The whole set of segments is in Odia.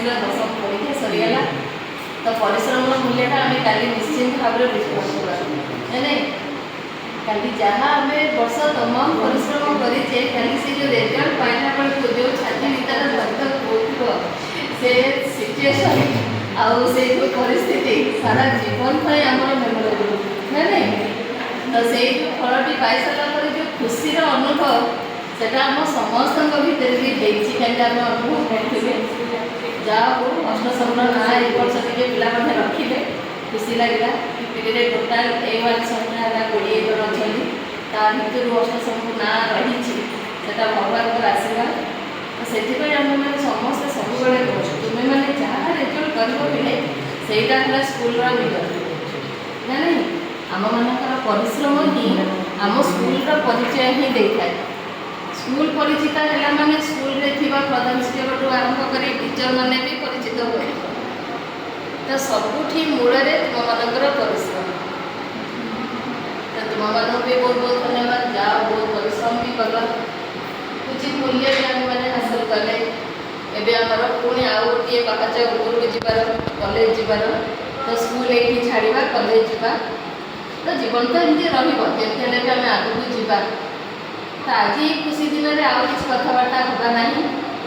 ଶୀଘ୍ର ଦଶମ ପରୀକ୍ଷା ସରିଗଲା। ତ ପରିଶ୍ରମର ମୂଲ୍ୟଟା ଆମେ କାଲି ନିଶ୍ଚିନ୍ତ ଭାବରେ ବୁଝିପାରୁଥିବା, ନାଇଁ ନାଇଁ? କାଲି ଯାହା ଆମେ ବର୍ଷ ତମାମ ପରିଶ୍ରମ କରିଛେ, କାଲି ସେ ଯେଉଁ ରେଜଲ୍ଟ ପାଇଲା ବେଳକୁ ଯେଉଁ ଛାତି ଭିତରେ ଧକ ହେଉଥିବ, ସେ ସିଚୁଏସନ୍ ଆଉ ସେ ଯେଉଁ ପରିସ୍ଥିତି ସାରା ଜୀବନ ପାଇଁ ଆମର ମେମୋରେବଲ୍, ନା ନାଇଁ? ତ ସେଇ ଯେଉଁ ଫଳଟି ପାଇସାରିଲା ପରେ ଯେଉଁ ଖୁସିର ଅନୁଭବ, ସେଟା ଆମ ସମସ୍ତଙ୍କ ଭିତରେ ବି ହେଇଛି। କାହିଁକି ଆମେ ଅନୁଭବ କରିଥିବେ। ଯାହା ହଉ, ଅଷ୍ଟସମର ନାଁ ଏ ବର୍ଷ ଟିକେ ପିଲାମାନେ ରଖିଲେ, ଖୁସି ଲାଗିଲା। ପିପିଲିରେ ଟୋଟାଲ ଏ ୱାନ୍ ସଂଖ୍ୟା ହେଲା 20 ଜଣ ଅଛନ୍ତି। ତା ଭିତରୁ ଅଷ୍ଟଶମ୍ଭୁ ନାଁ ରହିଛି, ସେଟା ଭଗବାନଙ୍କର ଆଶୀର୍ବାଦ। ତ ସେଥିପାଇଁ ଆମେମାନେ ସମସ୍ତେ ସବୁବେଳେ କହୁଛୁ, ତୁମେମାନେ ଯାହା ରେଜଲ୍ଟ କରିବ ପିଲେ, ସେଇଟା ହେଲା ସ୍କୁଲର ମିରର, ନା ନାଇଁ? ଆମମାନଙ୍କର ପରିଶ୍ରମ ହିଁ ଆମ ସ୍କୁଲର ପରିଚୟ ହିଁ ଦେଇଥାଏ। ସ୍କୁଲ ପରିଚିତ ହେଲା ମାନେ ସ୍କୁଲରେ ଥିବା ପ୍ରଧାନ ଶିକ୍ଷକଠୁ ଆରମ୍ଭ କରି ଟିଚରମାନେ ବି ପରିଚିତ ହୁଅନ୍ତି। ତ ସବୁଠି ମୂଳରେ ତୁମମାନଙ୍କର ପରିଶ୍ରମ। ତ ତୁମମାନଙ୍କୁ ବି ବହୁତ ବହୁତ ଧନ୍ୟବାଦ। ଯାହା ବହୁତ ପରିଶ୍ରମ ବି କଲ, ଉଚିତ ମୂଲ୍ୟ ବି ଆମେମାନେ ହାସଲ କଲେ। ଏବେ ଆମର ପୁଣି ଆଉ ଗୋଟିଏ ପାହାଚ ଉପରକୁ ଯିବାର, କଲେଜ ଯିବାର। ତ ସ୍କୁଲ ଏଇଠି ଛାଡ଼ିବା, କଲେଜ ଯିବା। ତ ଜୀବନ ତ ଏମିତି ରହିବ, ଯେମିତି ହେଲେ ବି ଆମେ ଆଗକୁ ଯିବା। ତ ଆଜି ଏଇ ଖୁସି ଦିନରେ ଆଉ କିଛି କଥାବାର୍ତ୍ତା ହେବା ନାହିଁ।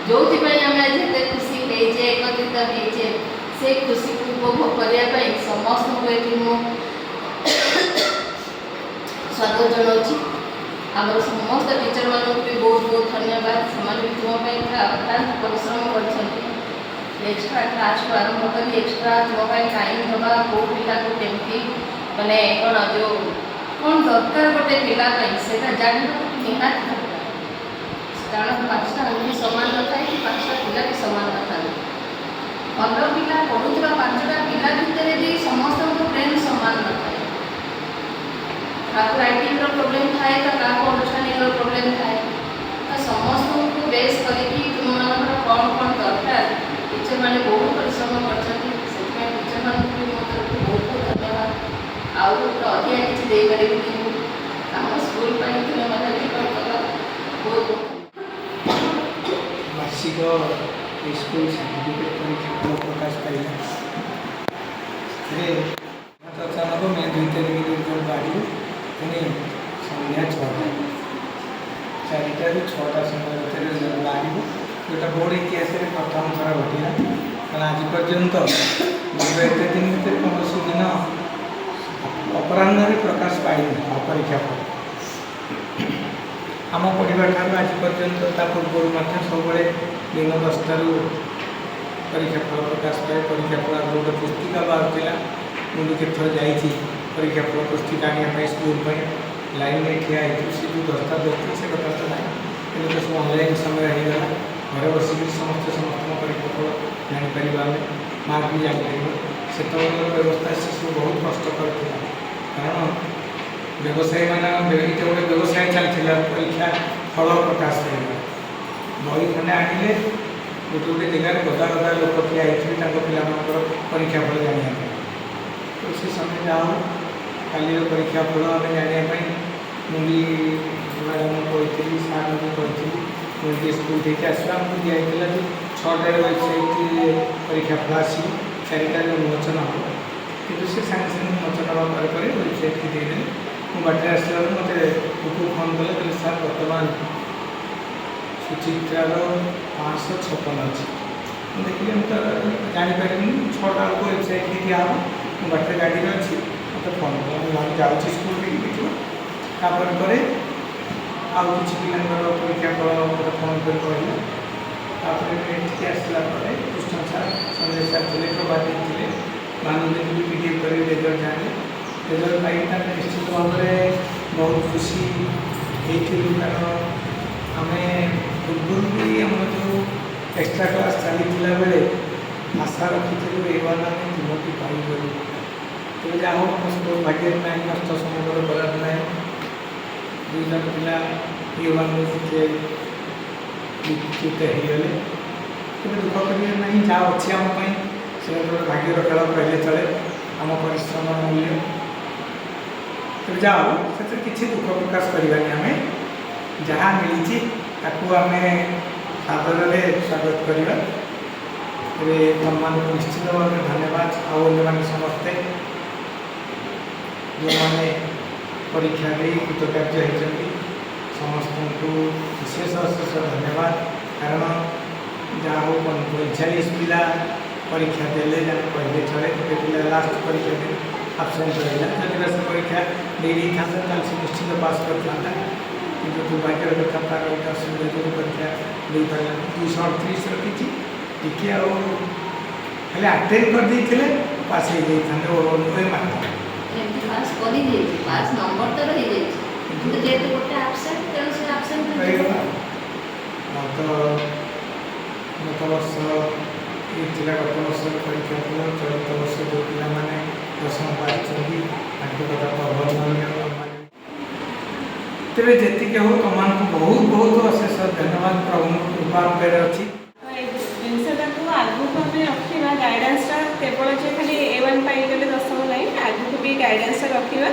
ଯେଉଁଥିପାଇଁ ଆମେ ଆଜି ଏତେ ଖୁସି ହେଇଛେ, ଏକତ୍ରିତ ହେଇଛେ, ସେ ଖୁସିକୁ ଉପଭୋଗ କରିବା ପାଇଁ ସମସ୍ତଙ୍କୁ ଏଠି ମୁଁ ସ୍ୱାଗତ ଜଣାଉଛି। ଆମର ସମସ୍ତ ଟିଚରମାନଙ୍କୁ ବି ବହୁତ ବହୁତ ଧନ୍ୟବାଦ। ସେମାନେ ବି ତୁମ ପାଇଁ ପୁରା ଅକ୍ଳାନ୍ତ ପରିଶ୍ରମ କରିଛନ୍ତି। ଏକ୍ସଟ୍ରା କ୍ଲାସ୍ଠୁ ଆରମ୍ଭ କରି ଏକ୍ସଟ୍ରା ତୁମ ପାଇଁ ଟାଇମ୍ ଦେବା, କେଉଁ ପିଲାକୁ କେମିତି ମାନେ କ'ଣ ଯେଉଁ କ'ଣ ଦରକାର ଗୋଟେ ପିଲା ପାଇଁ, ସେଇଟା ଜାଣିବାକୁ ନିହାତି ଦରକାର। କାରଣ ପାଞ୍ଚଟା ଆଙ୍ଗୁଠି ସମାନ ନଥାଏ କି ପାଞ୍ଚଟା ପିଲା ବି ସମାନ ନଥାନ୍ତି। ଭଲ ପିଲା ପଢ଼ୁଥିବା ପାଞ୍ଚଟା ପିଲା ଭିତରେ ବି ସମସ୍ତଙ୍କ ବ୍ରେନ୍ ସମାନ ନଥାଏ। କାହାକୁ ରାଇଟିଂର ପ୍ରୋବ୍ଲେମ୍ ଥାଏ ତ କାହାକୁ ଅଣ୍ଡରଷ୍ଟାଣ୍ଡିଂର ପ୍ରୋବ୍ଲେମ୍ ଥାଏ। ତ ସମସ୍ତଙ୍କୁ ବେସ୍ କରିକି ତୁମମାନଙ୍କର କ'ଣ କ'ଣ ଦରକାର, ଟିଚରମାନେ ବହୁତ ପରିଶ୍ରମ କରିଛନ୍ତି। ସେଥିପାଇଁ ଟିଚରମାନଙ୍କୁ ବି ମୋ ତରଫରୁ ବହୁତ ବହୁତ ଧନ୍ୟବାଦ। ଆଉ ତ ଅଧିକା କିଛି ଦେଇପାରିବିନି ମୁଁ। ଆମ ସ୍କୁଲ ପାଇଁ ତୁମେମାନେ ବି କରିଦେଲ, ବହୁତ ବହୁତ। ବାର୍ଷିକ ସ୍କୁଲ ସାର୍ଟିଫିକେଟ୍ ପରୀକ୍ଷା ଫଳ ପ୍ରକାଶ ପାଇଲା। ସେଥିରେ ଅଚାନକ ମେ 2 ତାରିଖରେ ରେଜଲ୍ଟ ବାହାରିବ। ପୁଣି ସନ୍ଧ୍ୟା 6ଟା, 4ଟାରୁ 6ଟା ସମୟ ଭିତରେ ରେଜଲ୍ଟ ବାହାରିବ, ଯେଉଁଟା ବୋର୍ଡ଼ ଇତିହାସରେ ପ୍ରଥମ ଥର ଘଟିଲା। କାରଣ ଆଜି ପର୍ଯ୍ୟନ୍ତ ଦୀର୍ଘ ଏତେ ଦିନ ଭିତରେ କୌଣସି ଦିନ ଅପରାହ୍ନରେ ପ୍ରକାଶ ପାଇନି ପରୀକ୍ଷା ଫଳ। ଆମ ପଢ଼ିବା ଠାରୁ ଆଜି ପର୍ଯ୍ୟନ୍ତ, ତା ପୂର୍ବରୁ ମଧ୍ୟ ସବୁବେଳେ ଦିନ 10ଟାରୁ ପରୀକ୍ଷା ଫଳ ପ୍ରକାଶ ପାଏ। ପରୀକ୍ଷା ଫଳ ଆଗରୁ ଗୋଟେ ପୁସ୍ତିକା ବାହାରୁଥିଲା। ମୁଁ ବି କେତେଥର ଯାଇଛି ପରୀକ୍ଷା ଫଳ ପୁସ୍ତିକା ଆଣିବା ପାଇଁ। ସ୍କୁଲ ପାଇଁ ଲାଇନ୍ରେ ଠିଆ ହେଇଛୁ। ସେ ଯେଉଁ 10ଟା 10 ସେ କଥା ତ ନାହିଁ। ଏବେ ତ ସବୁ ଅନଲାଇନ୍ ସମୟ ହେଇଗଲା। ଘରେ ବସିକରି ସମସ୍ତେ ସମସ୍ତଙ୍କ ପରୀକ୍ଷା ଫଳ ଜାଣିପାରିବା, ଆମେ ମାର୍କ ବି ଜାଣିପାରିବା। ସେତେବେଳର ବ୍ୟବସ୍ଥା ସେସବୁ ବହୁତ କଷ୍ଟକର ଥିଲା। କାରଣ ବ୍ୟବସାୟୀମାନ, ଏଇଟା ଗୋଟେ ବ୍ୟବସାୟ ଚାଲିଥିଲା। ପରୀକ୍ଷା ଫଳ ପ୍ରକାଶ ପାଇବା, ବହି ଖଣ୍ଡେ ଆଣିଲେ ଗୋଟେ ଗୋଟେ ଜାଗାରେ ଗଦା ଗଦା ଲୋକ ଠିଆ ହେଇଥିବେ ତାଙ୍କ ପିଲାମାନଙ୍କର ପରୀକ୍ଷା ଫଳ ଜାଣିବା ପାଇଁ। ତ ସେ ସମୟ ଯାହା ହଉ, କାଲିର ପରୀକ୍ଷା ଫଳ ଆମେ ଜାଣିବା ପାଇଁ ମୁଁ ବି ମ୍ୟାଡ଼ାମଙ୍କୁ କହିଥିଲି, ସାର୍ଙ୍କୁ କହିଥିଲି, ମୁଁ ଟିକେ ସ୍କୁଲ ଦେଇକି ଆସିବା। ଆମକୁ ଦିଆହେଇଥିଲା ଯେ 6ଟାରେ ୱେବସାଇଟ୍ ପରୀକ୍ଷା ଫଳ ଆସିବ, 4ଟାରେ ଉନ୍ମୋଚନ ହେବ। କିନ୍ତୁ ସେ ସାଙ୍ଗେ ସାଙ୍ଗେ ଉନ୍ମୋଚନ ହେବା ପରେ ପରେ ୱେବସାଇଟ୍କି ଦେଇଦେଲେ। ମୁଁ ବାଟରେ ଆସିଲା ବେଳକୁ ମୋତେ ଟୁକୁ ଫୋନ୍ କଲେ, କହିଲେ, "ସାର୍, ବର୍ତ୍ତମାନ ସୁଚିତ୍ରାର 556 ଅଛି।" ମୁଁ ଦେଖିଲି, ମୁଁ ତ ଜାଣିପାରିଲିନି। 6ଟା ବେଳକୁ ୱେବସାଇଟ୍କି ଦିଆହେବ, ମୁଁ ବାଟରେ ଗାଡ଼ିରେ ଅଛି, ମୋତେ ଫୋନ୍ କଲା। ମୁଁ ଭାବି ଯାଉଛି ସ୍କୁଲ ଦେଇକି ଦେଖିବ। ତାପରେ ପରେ ଆଉ କିଛି ପିଲାଙ୍କର ପରୀକ୍ଷା ଫଳ ମୋତେ ଫୋନ୍ କରି କହିଲେ। ତାପରେ ଏଠିକି ଆସିଲା ପରେ କୃଷ୍ଣ ସାର୍, ସଞ୍ଜୟ ସାର୍ ଥିଲେ, ପ୍ରଭାତ ଥିଲେ, ଭାନୁଦେବୀ ବି PDF କରି ରେଜଲ୍ଟ ଜାଣିଲେ। ରେଜଲ୍ଟ ପାଇକି ଆମେ ନିଶ୍ଚିତ ଭାବରେ ବହୁତ ଖୁସି ହେଇଥିଲୁ। କାରଣ ଆମେ ପୂର୍ବରୁ ବି ଆମର ଯେଉଁ ଏକ୍ସଟ୍ରା କ୍ଲାସ୍ ଚାଲିଥିଲା ବେଳେ ଆଶା ରଖିଥିଲୁ ଏ ୱାନ୍ ଆମେ ତିନୋଟି ପାଇବୁ ବୋଲି। ତେବେ ଯାହା ହଉ, ଆମ ସ୍କୁଲ ଭାଗ୍ୟରେ ନାହିଁ, ଅଷ୍ଟସମଙ୍କର ବରାଦ ନାହିଁ। ଦୁଇ ଜଣ ପିଲା ଏ ୱାନ୍ରୁ ଟିକେ ବିଚ୍ୟୁତ ହେଇଗଲେ। ତେବେ ଦୁଃଖ କରିବାର ନାହିଁ। ଯାହା ଅଛି ଆମ ପାଇଁ, ସେଟା ଗୋଟେ ଭାଗ୍ୟର ଖେଳ କହିଲେ ଚଳେ, ଆମ ପରିଶ୍ରମର ମୂଲ୍ୟ। ତେବେ ଯାହା ହଉ, ସେଥିରେ କିଛି ଦୁଃଖ ପ୍ରକାଶ କରିବାନି। ଆମେ ଯାହା ମିଳିଛି ତାକୁ ଆମେ ସାଦରରେ ସ୍ୱାଗତ କରିବା। ତେବେ ତମମାନଙ୍କୁ ନିଶ୍ଚିତ ଭାବରେ ଧନ୍ୟବାଦ। ଆଉ ଅନ୍ୟମାନେ ସମସ୍ତେ ଯେଉଁମାନେ ପରୀକ୍ଷା ଦେଇ କୃତକାର୍ଯ୍ୟ ହେଇଛନ୍ତି, ସମସ୍ତଙ୍କୁ ବିଶେଷ ଅଶେଷ ଧନ୍ୟବାଦ। କାରଣ ଯାହା ହଉ, 45 ପିଲା ପରୀକ୍ଷା ଦେଲେ ଯାହା କହିଲେ ଚଳେ। ଗୋଟେ ପିଲା ଲାଷ୍ଟ ପରୀକ୍ଷା ଦେଇ ଆବସେଣ୍ଟ ରହିଲା। ଯଦି ବା ସେ ପରୀକ୍ଷା ଦେଇ ଦେଇଥାନ୍ତା, ତାହେଲେ ସେ ନିଶ୍ଚିତ ପାସ୍ କରିଥାନ୍ତା। କିନ୍ତୁ ଦୁର୍ଭାଗ୍ୟର କଥା, ତାର ଗୋଟେ ଅସୁବିଧା ଯୋଗୁଁ ପରୀକ୍ଷା ଦେଇପାରିଲାନି। 238 ରଖିଛି। ଟିକେ ଆଉ ହେଲେ ଆଟେଣ୍ଡ କରିଦେଇଥିଲେ ପାସ୍ ହେଇଯାଇଥାନ୍ତେ ଏ ମାତ୍ର। ଏମିତି ପାସ୍ କରିଯାଇଛି, ପାସ୍ ନମ୍ବର ତାର ହେଇଯାଇଛି, କିନ୍ତୁ ଯେହେତୁ ଗୋଟେ ଆବସେଣ୍ଟ, ତେଣୁ ସେ ଆବସେଣ୍ଟ ରହିଗଲା। ଆଉ ତ ଗତ ବର୍ଷ ଇଏ ଥିଲା, ଗତ ବର୍ଷର ପରୀକ୍ଷା ଥିଲା। ଚଳିତ ବର୍ଷ ଯେଉଁ ପିଲାମାନେ ଦଶମ ପାଇଛନ୍ତି, ତାଙ୍କ କଥା ତ ଅବର୍ଣ୍ଣନୀୟ। ତେବେ ଯେତିକି ହଉ, ତମମାନଙ୍କୁ ବହୁତ ବହୁତ ଅଶେଷ ଧନ୍ୟବାଦ। ପ୍ରଭୁଙ୍କ କୃପା ଉପରେ ଅଛି। ତ ଏଇ ଜିନିଷଟାକୁ ଆଗକୁ ଆମେ ରଖିବା। ଗାଇଡ଼ାନ୍ସଟା କେବଳ ଯେ ଖାଲି ଏ1 ପାଇଗଲେ ଦଶମ ନାହିଁ, ଆଗକୁ ବି ଗାଇଡ଼ାନ୍ସଟା ରଖିବା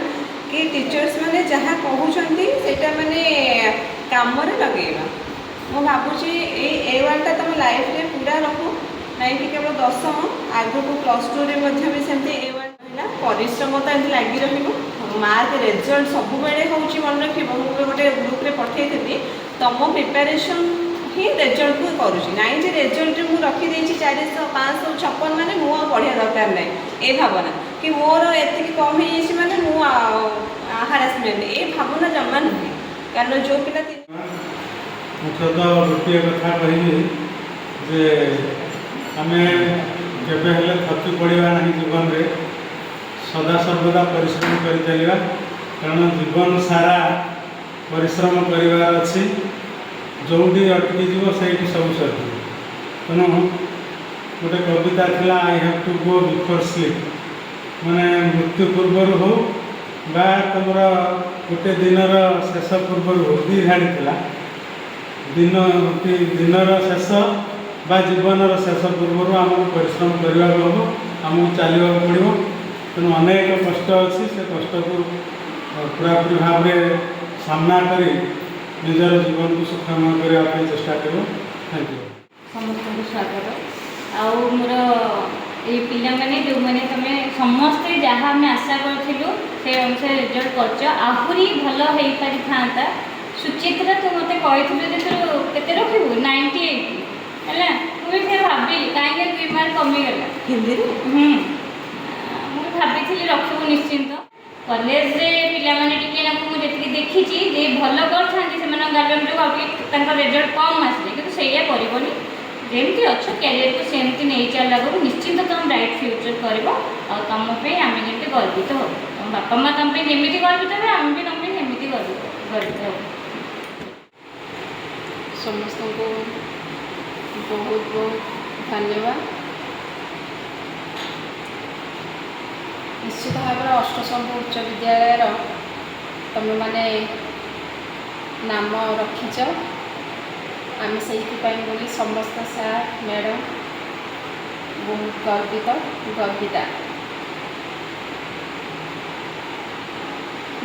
କି ଟିଚର୍ସ ମାନେ ଯାହା କହୁଛନ୍ତି ସେଇଟା ମାନେ କାମରେ ଲଗେଇବା। ମୁଁ ଭାବୁଛି ଏଇ ଏ1ଟା ତୁମ ଲାଇଫରେ ପୁରା ରହୁ, ନାଇଁ କି କେବଳ ଦଶମ, ଆଗକୁ +2ରେ ମଧ୍ୟ ବି ସେମିତି ଏ1 ରହିଲା। ପରିଶ୍ରମ ତ ଏମିତି ଲାଗି ରହିବ। ମାର୍କ ରେଜଲ୍ଟ ସବୁବେଳେ ହେଉଛି, ମନେ ରଖିବ, ମୁଁ ବି ଗୋଟେ ଗ୍ରୁପରେ ପଠେଇଥିଲି, ତମ ପ୍ରିପାରେସନ୍ ହିଁ ରେଜଲ୍ଟକୁ କରୁଛି। ନାଇଁ ଯେ ରେଜଲ୍ଟରେ ମୁଁ ରଖିଦେଇଛି 400 556 ମାନେ ମୁଁ ଆଉ ପଢ଼ିବା ଦରକାର ନାହିଁ, ଏ ଭାବନା କି ମୋର ଏତିକି କମ୍ ହେଇଯାଇଛି ମାନେ ମୁଁ ହାରାସମେଣ୍ଟ, ଏ ଭାବନା ଜମା ନୁହେଁ। କାରଣ ଯେଉଁ ପିଲା ମୁଖ୍ୟତଃ ଗୋଟିଏ କଥା କହିବି ଯେ ଆମେ କେବେ ହେଲେ ଥକି ପଡ଼ିବା ନାହିଁ। ଜୀବନରେ ସଦାସର୍ବଦା ପରିଶ୍ରମ କରି ଚାଲିବା, କାରଣ ଜୀବନ ସାରା ପରିଶ୍ରମ କରିବାର ଅଛି। ଯେଉଁଠି ଅଟକି ଯିବ, ସେଇଠି ସବୁ ସରିଯିବ। ତେଣୁ ଗୋଟେ କବିତା ଥିଲା, "I have to go before sleep", ମାନେ ମୃତ୍ୟୁ ପୂର୍ବରୁ ହଉ ବା ତୁମର ଗୋଟେ ଦିନର ଶେଷ ପୂର୍ବରୁ ହଉ। ଦୁଇ ଧାଡ଼ି ଥିଲା। ଦିନ ଦିନର ଶେଷ ବା ଜୀବନର ଶେଷ ପୂର୍ବରୁ ଆମକୁ ପରିଶ୍ରମ କରିବାକୁ ହେବ, ଆମକୁ ଚାଲିବାକୁ ପଡ଼ିବ। ତେଣୁ ଅନେକ କଷ୍ଟ ଅଛି। ସେ କଷ୍ଟକୁ ପୁରାପୁରି ଭାବରେ ସାମ୍ନା କରି ନିଜର ଜୀବନକୁ ସୁଖମୟ କରିବା ପାଇଁ ଚେଷ୍ଟା କରିବ। Thank you. ସମସ୍ତଙ୍କୁ ସ୍ୱାଗତ। ଆଉ ମୋର ଏଇ ପିଲାମାନେ, ଯେଉଁମାନେ ତୁମେ ସମସ୍ତେ ଯାହା ଆମେ ଆଶା କରିଥିଲୁ ସେ ଅନୁସାରେ ରେଜଲ୍ଟ କରିଛ, ଆହୁରି ଭଲ ହେଇପାରିଥାନ୍ତା। ସୁଚିତ୍ରା, ତୁ ମୋତେ କହିଥିଲୁ ଯେ ତୁ କେତେ ରଖିବୁ? 98 ହେଲା। ମୁଁ ବି ସେ ଭାବିଲି କାହିଁକି 2 ମାର୍କ କମିଗଲା। ହିନ୍ଦୀରେ। ହୁଁ, ମୁଁ ବି ଭାବିଥିଲି ରଖିବୁ ନିଶ୍ଚିନ୍ତ। କଲେଜରେ ପିଲାମାନେ ଟିକେ ନାକୁ ମୁଁ ଯେତିକି ଦେଖିଛି ଯେ ଭଲ କରିଥାନ୍ତି, ସେମାନଙ୍କ ଗାର୍ଡେନ୍ ଯୋଗୁଁ ଆଉ ଟିକେ ତାଙ୍କ ରେଜଲ୍ଟ କମ୍ ଆସିଲେ। କିନ୍ତୁ ସେଇଆ କରିବନି। ଯେମିତି ଅଛ, କ୍ୟାରିୟରକୁ ସେମିତି ନେଇ ଚାଲିଲା ଆଗକୁ। ନିଶ୍ଚିନ୍ତ ତୁମ ବ୍ରାଇଟ୍ ଫ୍ୟୁଚର୍ କରିବ। ଆଉ ତୁମ ପାଇଁ ଆମେ ଯେମିତି ଗର୍ବିତ ହବୁ, ତୁମ ବାପା ମା ତୁମ ପାଇଁ ଯେମିତି ଗର୍ବିତ ହେବେ, ଆମେ ବି ତୁମ ପାଇଁ ସେମିତି ଗର୍ବିତ ଗର୍ବିତ ହବୁ। ସମସ୍ତଙ୍କୁ ବହୁତ ବହୁତ ଧନ୍ୟବାଦ। ନିଶ୍ଚିତ ଭାବରେ ଅଷ୍ଟଶମ୍ଭୁ ଉଚ୍ଚ ବିଦ୍ୟାଳୟର ତୁମେମାନେ ନାମ ରଖିଛ। ଆମେ ସେଇଥିପାଇଁ ବୋଲି ସମସ୍ତ ସାର୍ ମ୍ୟାଡ଼ାମ୍ ବହୁତ ଗର୍ବିତ, ଗର୍ବିତା।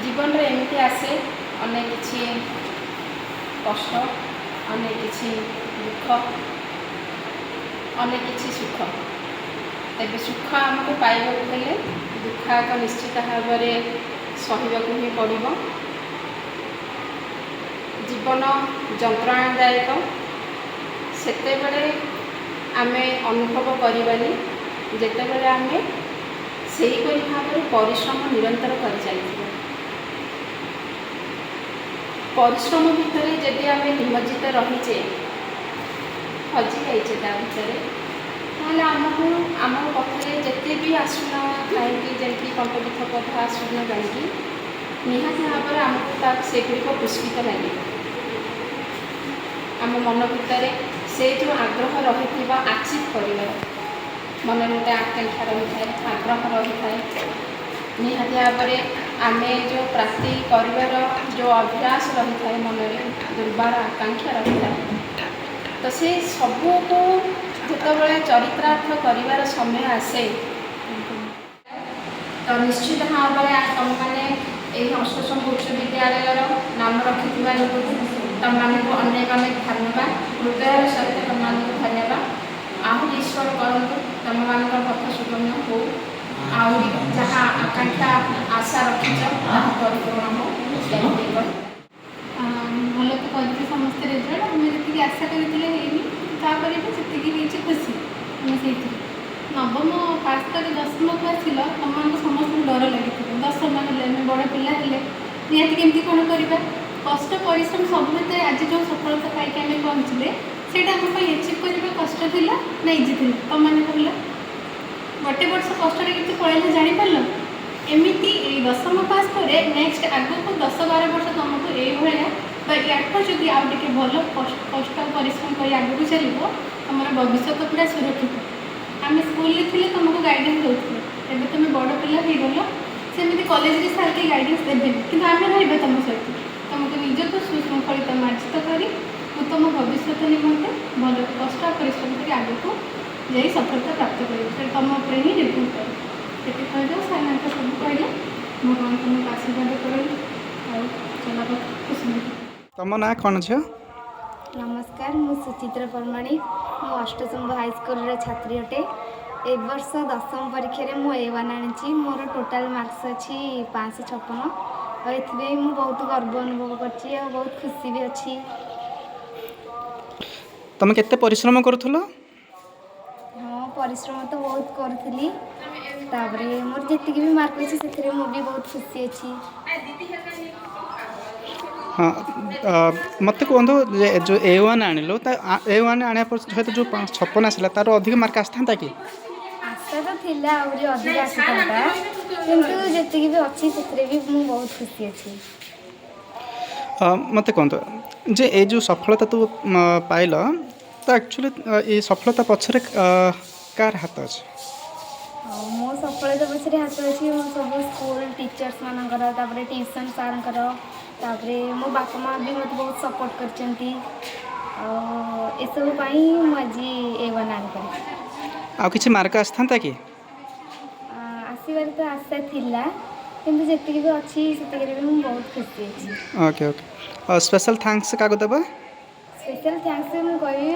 ଜୀବନରେ ଏମିତି ଆସେ ଅନେକ କିଛି କଷ୍ଟ, ଅନେକ କିଛି ଦୁଃଖ, ଅନେକ କିଛି ସୁଖ। ତେବେ ସୁଖ ଆମକୁ ପାଇବାକୁ ହେଲେ ଦୁଃଖ ଆଗ ନିଶ୍ଚିତ ଭାବରେ ସହିବାକୁ ହିଁ ପଡ଼ିବ। ଜୀବନ ଯନ୍ତ୍ରଣାଦାୟକ ସେତେବେଳେ ଆମେ ଅନୁଭବ କରିବାନି, ଯେତେବେଳେ ଆମେ ସେହିପରି ଭାବରେ ପରିଶ୍ରମ ନିରନ୍ତର କରିଚାଲିଥିବା। ପରିଶ୍ରମ ଭିତରେ ଯଦି ଆମେ ନିମଜ୍ଜିତ ରହିଛେ, ହଜି ଯାଇଛେ ତା ଭିତରେ, ତାହେଲେ ଆମକୁ ଆମ ପଥରେ ଯେତେ ବି ଆସୁନା କାହିଁକି, ଯେମିତି କଣ୍ଟବିଦ୍ଧ ପଥ ଆସୁନା କାହିଁକି, ନିହାତି ଭାବରେ ଆମକୁ ତା ସେଗୁଡ଼ିକ ପୁଷ୍ପିତ ଲାଗିବ। ଆମ ମନ ଭିତରେ ସେ ଯେଉଁ ଆଗ୍ରହ ରହିଥିବ ଆଚିଭ୍ କରିବାର, ମନରେ ଗୋଟେ ଆକାଂକ୍ଷା ରହିଥାଏ, ଆଗ୍ରହ ରହିଥାଏ, ନିହାତି ଭାବରେ ଆମେ ଯେଉଁ ପ୍ରାପ୍ତି କରିବାର ଯେଉଁ ଅଭ୍ୟାସ ରହିଥାଏ, ମନରେ ଦୁର୍ବାର ଆକାଂକ୍ଷା ରହିଥାଏ, ତ ସେ ସବୁକୁ ଯେତେବେଳେ ଚରିତାର୍ଥ କରିବାର ସମୟ ଆସେ, ତ ନିଶ୍ଚିତ ଭାବରେ ତୁମେମାନେ ଏହି ଅଷ୍ଟଶମ୍ଭୁ ଉଚ୍ଚ ବିଦ୍ୟାଳୟର ନାମ ରଖିଥିବା ଯୋଗୁଁ ତୁମମାନଙ୍କୁ ଅନେକ ଅନେକ ଧନ୍ୟବାଦ। ହୃଦୟର ସହିତ ତୁମମାନଙ୍କୁ ଧନ୍ୟବାଦ। ଆହୁରି ଈଶ୍ୱର କରନ୍ତୁ ତୁମମାନଙ୍କର ପଥ ସୁଗମ୍ୟ ହଉ, ଆହୁରି ଯାହା ଆକାଂକ୍ଷା ଆଶା ରଖିଛ ତାହା ପରିପୂର୍ଣ୍ଣ ହଉ। ଏତିକି କହି ଭଲ ତ କରିଛି ସମସ୍ତେ ରେଜଲ୍ଟ। ଆମେ ଯେତିକି ଆଶା କରିଥିଲେ ହେଇନି, ତାପରେ ବି ଯେତିକି ହେଇଛି ଖୁସି ଆମେ ସେଇଥିରେ। ନବମ ପାସ୍ କରି ଦଶମକୁ ଆସିଲ, ତମମାନଙ୍କୁ ସମସ୍ତଙ୍କୁ ଡର ଲାଗିଥିବ। ଦଶମ ହେଲେ ଆମେ ବଡ଼ ପିଲା ହେଲେ ନିହାତି କେମିତି କ'ଣ କରିବା, କଷ୍ଟ ପରିଶ୍ରମ ସବୁ ଭିତରେ ଆଜି ଯେଉଁ ସଫଳତା ପାଇକି ଆମେ ପହଞ୍ଚିଲେ, ସେଇଟା ଆମ ପାଇଁ ଆଚିଭ୍ କରିବା କଷ୍ଟ ଥିଲା ନା ଇଜି ଥିଲା? ତମମାନେ କହିଲ। ଗୋଟେ ବର୍ଷ କଷ୍ଟରେ କେମିତି ପଳେଇଲା ଜାଣିପାରିଲ? ଏମିତି ଏଇ ଦଶମ ପାସ୍ ପରେ ନେକ୍ସଟ ଆଗକୁ 10-12 ବର୍ଷ ତୁମକୁ ଏଇଭଳିଆ ବା ୟାଠୁ ଯଦି ଆଉ ଟିକେ ଭଲ କଷ୍ଟ ପରିଶ୍ରମ କରି ଆଗକୁ ଚାଲିବ, ତୁମର ଭବିଷ୍ୟତ ପୁରା ସୁରକ୍ଷିତ। ଆମେ ସ୍କୁଲରେ ଥିଲେ ତୁମକୁ ଗାଇଡ଼ାନ୍ସ ଦେଉଥିଲେ, ଏବେ ତୁମେ ବଡ଼ ପିଲା ହେଇଗଲ, ସେମିତି କଲେଜରେ ସାର୍ କେହି ଗାଇଡ଼ାନ୍ସ ଦେବେନି, କିନ୍ତୁ ଆମେ ରହିବା ତୁମ ସହିତ। ତୁମକୁ ନିଜକୁ ସୁଶୃଙ୍ଖଳିତ ମାର୍ଜିତ କରି ଉତ୍ତମ ଭବିଷ୍ୟତ ନିମନ୍ତେ ଭଲ କଷ୍ଟ ପରିଶ୍ରମ କରି ଆଗକୁ ଯାଇ ସଫଳତା ପ୍ରାପ୍ତ କରିବ, ସେଇଟା ତୁମ ଉପରେ ହିଁ ନିର୍ଭର କରେ। ସେଠି କହିଦେବ ସାର୍ ସବୁ କହିଲେ। ଭଗବାନ ତୁମକୁ ଆଶୀର୍ବାଦ କରନ୍ତୁ ଆଉ ଚଲାପଥ ଖୁସି। ତମ ନାଁ କ'ଣ ଝିଅ? ନମସ୍କାର, ମୁଁ ସୁଚିତ୍ରା ପରମାଣିକ। ମୁଁ ଅଷ୍ଟଶମ୍ଭୁ ହାଇସ୍କୁଲର ଛାତ୍ରୀ ଅଟେ। ଏ ବର୍ଷ ଦଶମ ପରୀକ୍ଷାରେ ମୁଁ A1 ଆଣିଛି। ମୋର ଟୋଟାଲ୍ ମାର୍କସ୍ ଅଛି 556। ଆଉ ଏଥିପାଇଁ ମୁଁ ବହୁତ ଗର୍ବ ଅନୁଭବ କରିଛି ଆଉ ବହୁତ ଖୁସି ବି ଅଛି। ତମେ କେତେ ପରିଶ୍ରମ କରୁଥିଲ? ହଁ, ପରିଶ୍ରମ ତ ବହୁତ କରୁଥିଲି। ତାପରେ ମୋର ଯେତିକି ବି ମାର୍କ ଅଛି, ସେଥିରେ ମୁଁ ବି ବହୁତ ଖୁସି ଅଛି। ହଁ, ମୋତେ କୁହନ୍ତୁ ଯେ ଯେଉଁ A1 ଆଣିଲୁ, ତା A1 ଆଣିବା ପରେ ସହିତ ଯେଉଁ 556 ଆସିଲା, ତାର ଅଧିକ ମାର୍କ ଆସିଥାନ୍ତା କି? ଆଶା ତ ଥିଲା ଆହୁରି ଅଧିକ ଆସିଥାନ୍ତା, କିନ୍ତୁ ଯେତିକି ବି ଅଛି ସେଥିରେ ବି ମୁଁ ବହୁତ ଖୁସି ଅଛି। ମୋତେ କୁହନ୍ତୁ ଯେ ଏଇ ଯେଉଁ ସଫଳତା ତୁ ପାଇଲ, ତ ଆକ୍ଚୁଆଲି ଏଇ ସଫଳତା ପଛରେ କାହାର ହାତ ଅଛି? ଆଉ ମୋ ସଫଳତା ପଛରେ ହାତ ଅଛି ମୋ ସବୁ ସ୍କୁଲ ଟିଚର୍ସ ମାନଙ୍କର, ତାପରେ ଟ୍ୟୁସନ୍ ସାର୍ଙ୍କର, ତାପରେ ମୋ ବାପା ମା ବି ମୋତେ ବହୁତ ସପୋର୍ଟ କରିଛନ୍ତି। ଆଉ ଏସବୁ ପାଇଁ ମୁଁ ଆଜି A1 ଆଣିପାରିଛି। ଆଉ କିଛି ମାର୍କ ଆସିଥାନ୍ତା କି? ଆସିବାର ତ ଆଶା ଥିଲା, କିନ୍ତୁ ଯେତିକି ବି ଅଛି ସେତିକିରେ ବି ମୁଁ ବହୁତ ଖୁସି ଅଛି। ଓକେ ଓକେ, ସ୍ପେଶାଲ୍ thanks କାହାକୁ ଦେବା? ସ୍ପେଶାଲ୍ thanks ମୁଁ କହିବି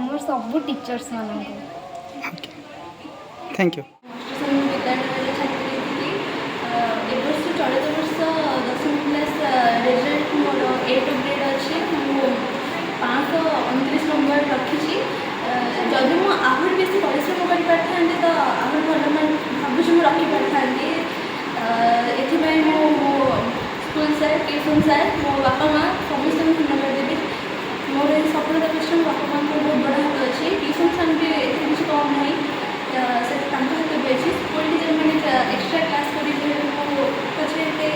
ମୋର ସବୁ ଟିଚର୍ସ ମାନଙ୍କୁ। Okay, thank you. ଅଷ୍ଟଶମ୍ଭୁ ବିଦ୍ୟାଳୟରେ ଛାତ୍ରୀ ଥିଲି। ଏ ବର୍ଷ, ଚଳିତ ବର୍ଷ ଦଶମ କ୍ଲାସ୍ ରେଜଲ୍ଟ ମୋର A2 grade ଅଛି। ମୁଁ 529 ନମ୍ବର ରଖିଛି। ଯଦି ମୁଁ ଆହୁରି ବେଶୀ ପରିଶ୍ରମ କରିପାରିଥାନ୍ତି, ତ ଆହୁରି ଭଲ ମାର୍କ ଭାବୁଛି ମୁଁ ରଖିପାରିଥାନ୍ତି। ଏଥିପାଇଁ ମୁଁ ମୋ ସ୍କୁଲ ସାର୍, ଟ୍ୟୁସନ୍ ସାର୍, ମୋ ବାପା ମା ସମସ୍ତଙ୍କୁ ଧନ୍ୟବାଦ ଦେବି। ମୋର ଏହି ସଫଳତା ପଛରେ ମୋ ବାପା ମାଆଙ୍କର ବହୁତ ବଡ଼ ହାତ ଅଛି। ଟ୍ୟୁସନ୍ ସାର୍ ବି ଏଥିରେ କିଛି କମ୍ ନାହିଁ, ସେ ତାଙ୍କ ହାତ ବି ଅଛି। ସ୍କୁଲ ଟିଚର୍ ମାନେ ଏକ୍ସଟ୍ରା କ୍ଲାସ୍ କରି ଯେହେତୁ ମୋ ପଛରେ ଏତେ